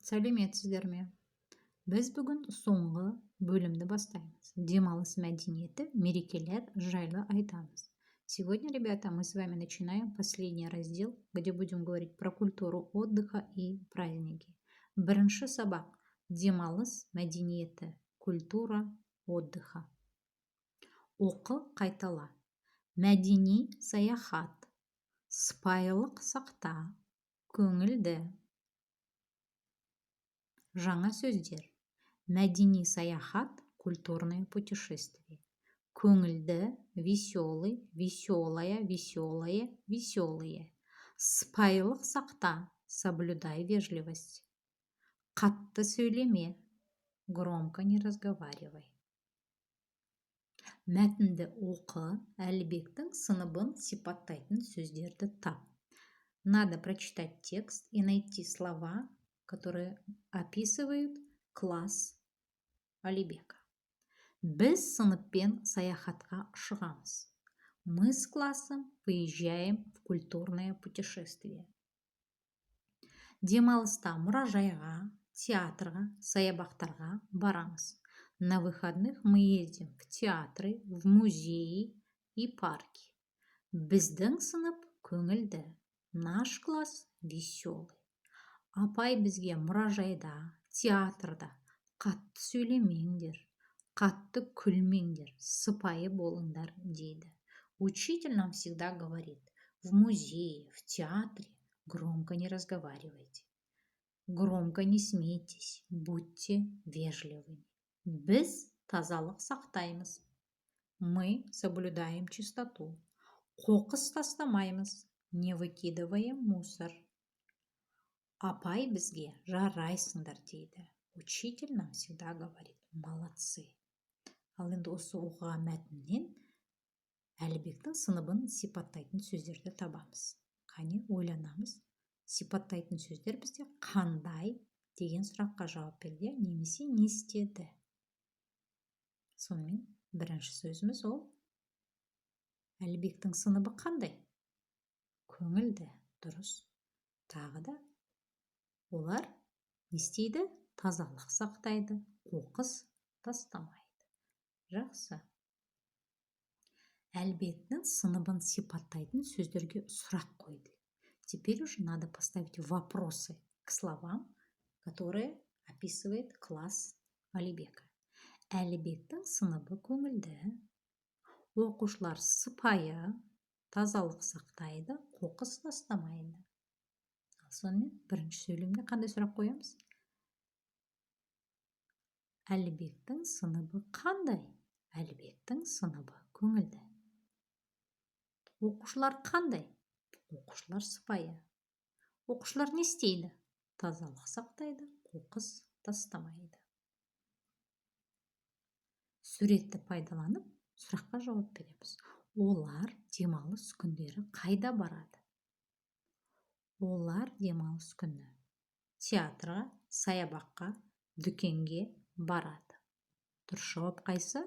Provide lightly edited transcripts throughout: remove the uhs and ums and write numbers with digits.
Сәлеметсіздер ме? Біз бүгін соңғы бөлімді бастаймыз. Демалыс мәдениеті, мерекелер жайлы айтамыз. Сегодня, ребята, мы с вами начинаем последний раздел, где будем говорить про культуру отдыха и праздники. Бірінші сабақ: демалыс мәдениеті, культура отдыха. Оқы, қайтала. Мәдени саяхат, сыпайылық сақта, көңілді. Жаңа сөздер: мәдени саяхат – культурное путешествие, көңілді – веселый, веселая, веселое, веселые, сыпайылық сақта – соблюдай вежливость, қатты сөйлеме – громко не разговаривай. Мәтінді оқы, Әлібектің сыныбын сипаттайтын сөздерді тап. Надо прочитать текст и найти слова, которые описывают класс Алибека. Біз сыныппен саяхатқа шығамыз. Мы с классом выезжаем в культурное путешествие. Демалыста мұражайға, театрға, саябақтарға барамыз. На выходных мы ездим в театры, в музеи и парки. Біздің сынып көңілді. Наш класс веселый. Апай бізге мұражайда, театрда қатты сөйлемеңдер, қатты күлмеңдер, сыпайы болыңдар дейді. Учитель нам всегда говорит: в музее, в театре громко не разговаривайте, громко не смейтесь, будьте вежливыми. Біз тазалық сақтаймыз. Мы соблюдаем чистоту. Қоқыс тастамаймыз. Не выкидываем мусор. Апай бізге «жарайсыңдар» дейді. Учитель нам всегда говорит: «Молодцы». Ал енді осы оқыған мәтіннен Әлібектің сыныбын сипаттайтын сөздерді табамыз. Қане, ойланамыз. Сипаттайтын сөздер бізде «қандай» деген сұраққа жауап берді немесе «не істеді». Сонымен, бірінші сөзіміз ол: Әлібектің сыныбы қандай? Көңілді, дұрыс. Тағы да олар не істейді? Тазалық сақтайды, қоқыс тастамайды. Жақсы. Әлібектің сыныбын сипаттайтын сөздерге сұрақ қойды. Теперь уже надо поставить вопросы к словам, которые описывает класс Алибека. Әлібектің сыныбы көңілді, оқушылар сыпайы, тазалық сақтайды, қоқыс тастамайды. Ал сонымен, бірінші сөйлемге қандай сұрақ қоямыз? Әлібектің сыныбы қандай? Әлібектің сыныбы көңілді. Оқушылар қандай? Оқушылар сыпайы. Оқушылар не істейді? Тазалық сақтайды, қоқыс тастамайды. Суретті пайдаланып, сұраққа жауап береміз. Олар демалыс күндері қайда барады? Олар демалыс күні театрға, саябаққа, дүкенге барады. Дұрыс жауап қайсы?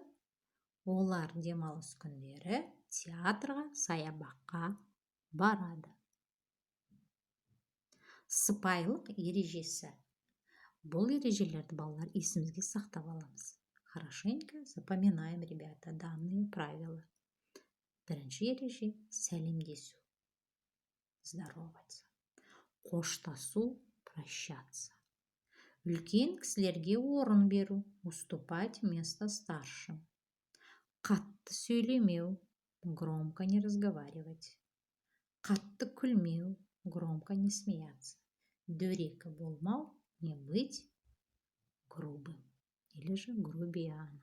Олар демалыс күндері театрға, саябаққа барады. Сыпайылық ережесі. Бұл ережелерді, балалар, есімізге сақтап аламыз. Хорошенько запоминаем, ребята, данные правила. Бірінші ереже: сәлемдесу – здороваться, қоштасу – прощаться, үлкен кісілерге орын беру – уступать место старшим, қатты сөйлемеу – громко не разговаривать, қатты күлмеу – громко не смеяться, дөрекі болмау – не быть грубым или же грубияном.